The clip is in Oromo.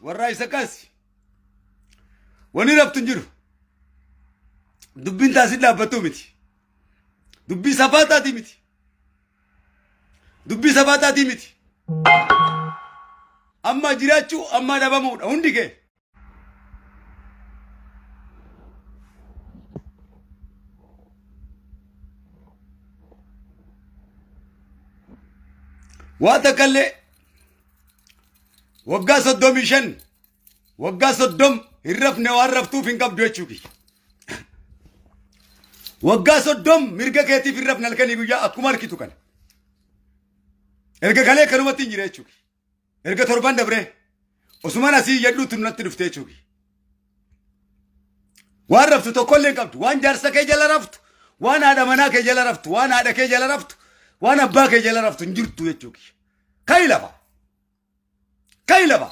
Warraa isa kaasi. Wani raftu hin jiru. Dubbiin taasin dhaabbattuu miti. Dubbii safaa taatii miti. Dubbii safaa taatii miti. Amma jiraachuu amma dhabamuudha hundi kee. Waa takka illee waggaa 35 waggaa 30 hin rafne waan raftuuf hin qabdu jechuu kiyya. Waggaa 30 mirga keetiif hin rafne halkanii guyyaa akkuma arkitu kana. Erga kalee kanumatti hin jira jechuu kiyya. Erga torban dabree osuman asii iyyadhuutti natti dhufte jechuu kiyya. Waan raftu tokkollee hin qabdu. Waan jaarsa kee jala raftu, waan haadha manaa kee jala raftu, waan haadha kee jala raftu, waan abbaa kee jala raftu hin jirtu jechuu kiyya. Ka'i lafa. Ka'i lafa.